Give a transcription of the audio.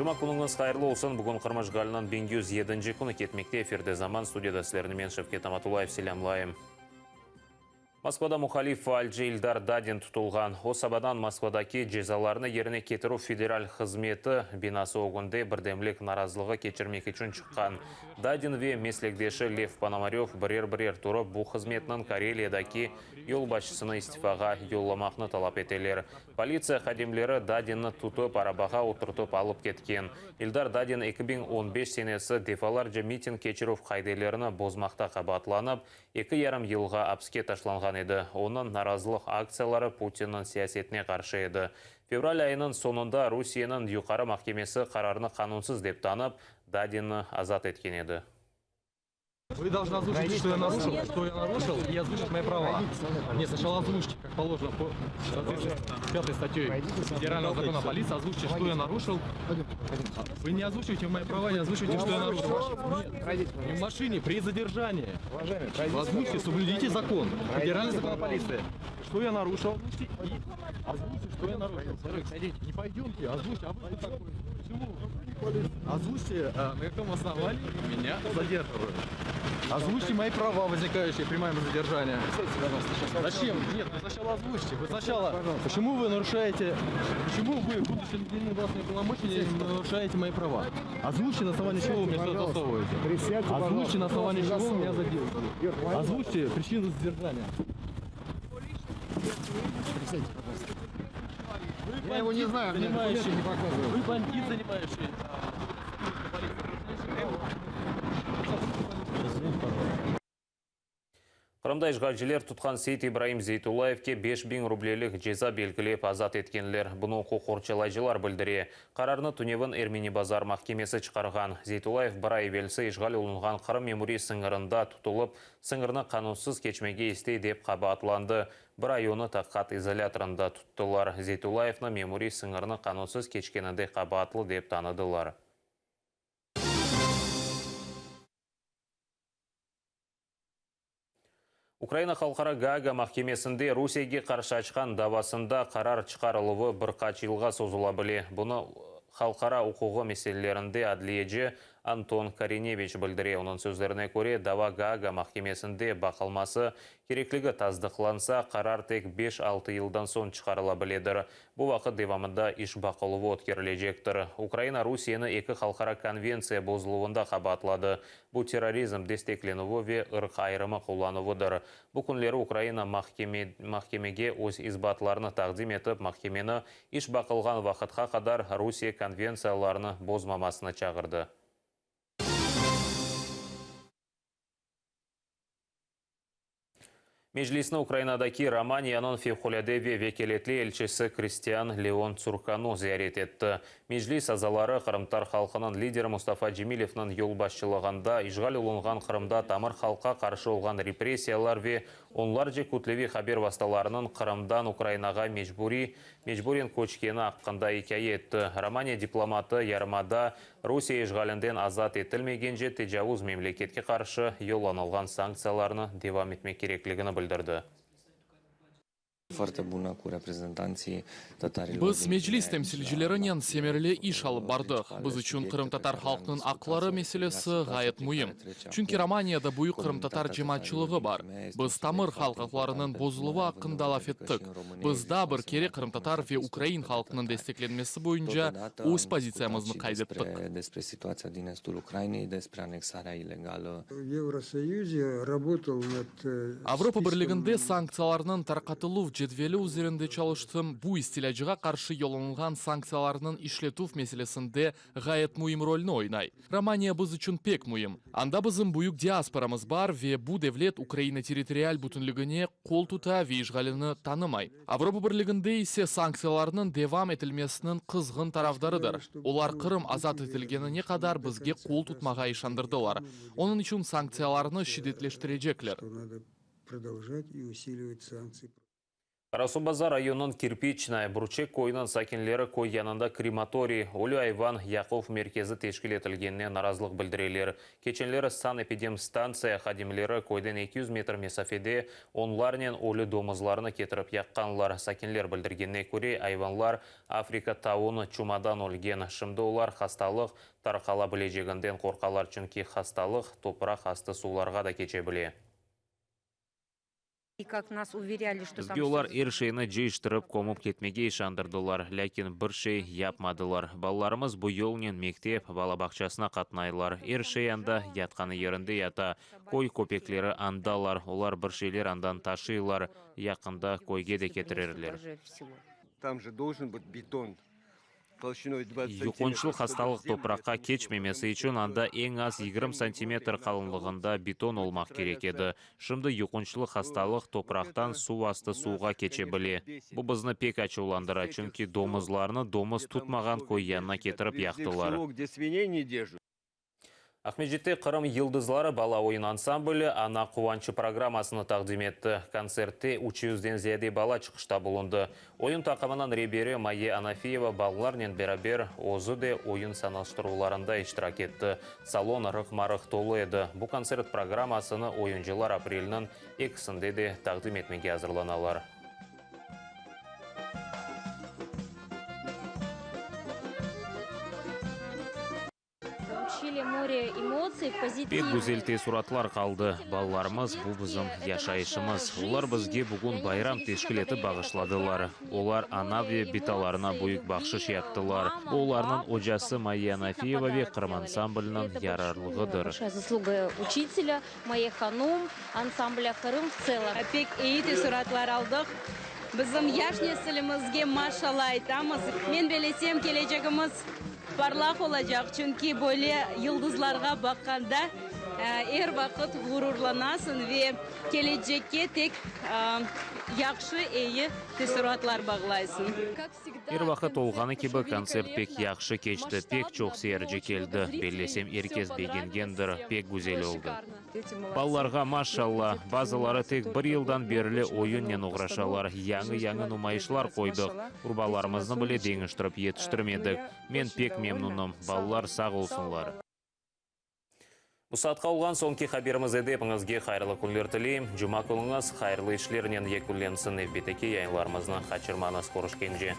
Cuma künüñiz hayırlı olsun! Bugün Qırım işğaliniñ 1107-nci künü ketmekte. Efirde Zaman, studiyada sizlerni men, Şevket Amatullayev, selâmlayım. Moskvada muhalif faalci İldar Dadin tutulğan. O, sabadan Moskvadaki Cezalarnı yerine ketirüv federal hızmeti binası ögünde birdemlik narazılığı keçirmek içün çıqqan. Dadin ve meslekdeşi Lev Ponomarev birer-birer turıp, bu hızmetniñ Kareliyadaki yolbaşçısını istifağa yollamaqnı talap eteler. Politsiya hadimleri Dadinni tutıp, arabağa oturtıp alıp ketken. İldar Dadin 2015 senesi defalarca miting keçirüv qaidelerini bozmaqta qabaatlanıp, eki yarım yılğa apske taşlanğan edi. Onıñ narazılıq aktsiyaları Putinniñ siyasetine qarşı edi. Fevral ayınıñ soñunda Rusiyeniñ Yuqarı mahkemesi qararnı qanunsız dep tanıp, Dadinni azat etken edi. Вы должны озвучить, что я нарушил, что я нарушил, и озвучить мои права. Нет, сначала озвучьте, как положено по соответствии с пятой статьей Федерального закона о полиции, озвучьте, что я нарушил. Вы не озвучиваете мои права, не озвучиваете, что я нарушил. Нет, не в машине, при задержании. Озвучьте, соблюдите закон, Федеральный закон о полиции. Что я нарушил, озвучьте и озвучьте, что я нарушил. Не пойдемте, озвучьте, а вы кто такой? Почему? Озвучьте, на каком основании меня задерживают. Озвучьте мои права, возникающие при моем задержании. Зачем? Нет, вы сначала озвучьте. Вы сначала... Почему вы нарушаете... Почему вы, будучи наделены властными полномочиями, нарушаете мои права? Озвучьте, на основании чего вы меня сюда засовываете. Озвучьте, на основании чего вы меня задерживаете. Озвучьте причину задержания. Присядьте, пожалуйста. Я его не знаю, мне документы не показывают. Вы бандит, занимающий. Qırımda işğalciler tutqan Seit İbraim Zeytullayevke 5000 rublelik ceza belgilep azat etkenler. Bunı uquq qorçalayıcılar bildire. Qararnı tünevin Ermeni Bazar mahkemesi çıqarğan. Zeytullayev bir ay evelsi işğal olunğan Qırım memuriy sıñırında tutulıp, sıñırnı qanunsız keçmege istey dep qabaatlandı. Bir ay onı taqiqat izolâtorında tuttılar. Zeytullayevni memuriy sıñırnı qanunsız keçkeninde qabaatlı dep tanıdılar. Ukraina Halqara Gaaga mahkemesinde Rusiyege qarşı açqan davasında qarar çıqarıluvı bir qaç yılğa sozula bile. Bunı halqara uquğı meselelerinde adliyeci Anton Korineviç bildire. Onıñ sözlerine köre, dava Gaaga mahkemesinde baqılması kerekligi tasdıqlansa, qarar tek beş-altı yıldan soñ çıqarıla biledir. Bu vaqıt devamında iş baqıluvı ötkerilecektir. Ukraina Rusiyeni eki halqara konventsiya bozuluvında qabaatladı. Bu terrorizm desteklenüvi ve ırq ayırımı qullanuvıdır. Bu künleri Ukraina mahkemege öz isbatlarını taqdim etip, mahkemeni iş baqılğan vaqıtqa qadar Rusiye konventsiyalarnı bozmamasına çağırdı. Meclisni Ukrainadaki Romaniyanıñ fevqulâde ve vekâletli elçisi Kristian Leon Tsurkanu ziyaret etti. Meclis azaları qırımtatar halqınıñ lideri Mustafa Cemilevniñ yolbaşçılığında işğal olunğan Qırımda tamır halqqa qarşı olğan repressiyalar ve onlarca kütleviy haber vastalarınıñ Qırımdan Ukrainağa mecburiy mecburen köçkeni aqqında ikâye etti. Romaniya diplomatı yarımada Rusiye işğalinden azat etilmegence tecavuz memleketke qarşı yollanılğan sanktsiyalarnı devam etmek kerekligini bildirdi. Biz Meclis temsilcilerinen semereli iş alıp bardıq. Biz içün qırımtatar halqnıñ aqları meselesi ğayet müim. Çünki Romaniyada büyük qırımtatar cemaatçılığı bar. Biz tamır halq aqlarınıñ bozuluvı aqqında laf ettik. Biz daa bir kere qırımtatar ve ukrain halqınıñ desteklenmesi boyunca öz pozitsiyamıznı qayd ettik. Avropa Birliginde sanktsiyalarnıñ tarqatıluv cedveli üzerinde çalıştım, bu istilâcığa qarşı yollanılğan sanktsiyalarnıñ işletüv meselesinde ğayet müim rolni oynay. Romaniya biz içün pek müim. Anda bizim büyük diasporamız bar ve bu devlet Ukraina territorial bütünligine qol tuta ve işğalini tanımay. Avropa Birliginde ise sanktsiyalarnıñ devam etilmesiniñ qızğın tarafdarıdır. Olar Qırım azat etilgenine qadar bizge qol tutmağa işandırdılar. Onıñ içün sanktsiyalarnı şiddetleştirecekler. Qarasuvbazar rayonınıñ Kirpiçnaya, Bürçek köyüniñ sakinleri köy yanında krematoriy, ölü ayvan yaquv merkezi teşkil etilgenine narazılıq bildireler. Keçenleri sanepidemstantsiya hadimleri köyden 200 metr mesafede onlarnen ölü domuzlarnı ketirip yaqqanlar. Sakinler bildirgenine köre, ayvanlar Afrika taunı çumadan ölgen. Şimdi olar hastalıq tarqala bileceginden qorqalar, çünki hastalıq topraq astı suvlarğa da keçe bile. Bizge olar er şeyni cıyıştırıp kömüp ketmege işandırdılar, lâkin bir şey yapmadılar. Balalarımız bu yolnen mektep, bala bağçasına qatnaylar. Er şey anda yatqanı yerinde yata. Köy köpekleri andalar, olar bir şeyler andan taşıylar, yaqında köyge de ketirerler. Yuqunçlı hastalıq topraqqa keçmemesi içün anda eñ az 20 santimetr qalınlığında beton olmaq kerek edi. Şimdi yuqunçlı hastalıq topraqtan suv astı suvğa keçe bile. Bu bizni pek açuvlandıra, çünki domuzlarnı domuz tutmağan köy yanına ketirip yaqtılar. Aqmescitte Qırım yıldızları bala oyun ansambli Ana quvançı programmasını taqdim etti. Kontsertte üç yüzden ziyade bala çıqışta bulundı. Oyun taqımınıñ reberi Maye Anafiyeva balalarnen beraber özü de oyun sanalaştıruvlarında iştirak etti. Salon rıqma-rıq tolu edi. Bu kontsert programmasını oyuncılar aprelniñ ekisinde de taqdim etmege azırlanalar. Pek güzel teessuratlar qaldı. Balalarımız, bu bizim yaşayışımız. Olar bizge bugün bayram teşkil etip bağışladılar. Olar ana ve bitalarına büyük bahşış yaptılar. Bu olarnıñ ocası Mayye Anafiyeva ve Qırım ansambliniñ yararlığıdır. Pek eyi teessuratlar aldıq. Bizim yaş nesilimizge maşalla aytamız. Men belesem, kelecegimiz Parlaq olacaq, çünki böyle yıldızlarğa baqqanda er vaqıt ğururlanasıñ ve kelecekke tek yahşı, eyi teessuratlar bağlaysıñ. Er vaqıt olğanı kibi, kontsert pek yahşı keçti, pek çoq seyirci keldi, bellesem, er kes begengendir, pek güzel oldı. Balalarğa maşalla, bazıları tek bir yıldan berli oyunnen oğraşalar, yañı-yañı numayışlar qoydıq, urbalarımıznı bile deñiştirip yetiştirmedik. Men pek memnunım, balalar sağ olsunlar. Bu saatqa olğan soñki haberimiz edi. Epiñizge hayırlı künler tileyim. Cuma künüñiz hayırlı işlernen yekünlensin. Nevbetteki yayınlarımıznı qaçırmañız. Körüşkence.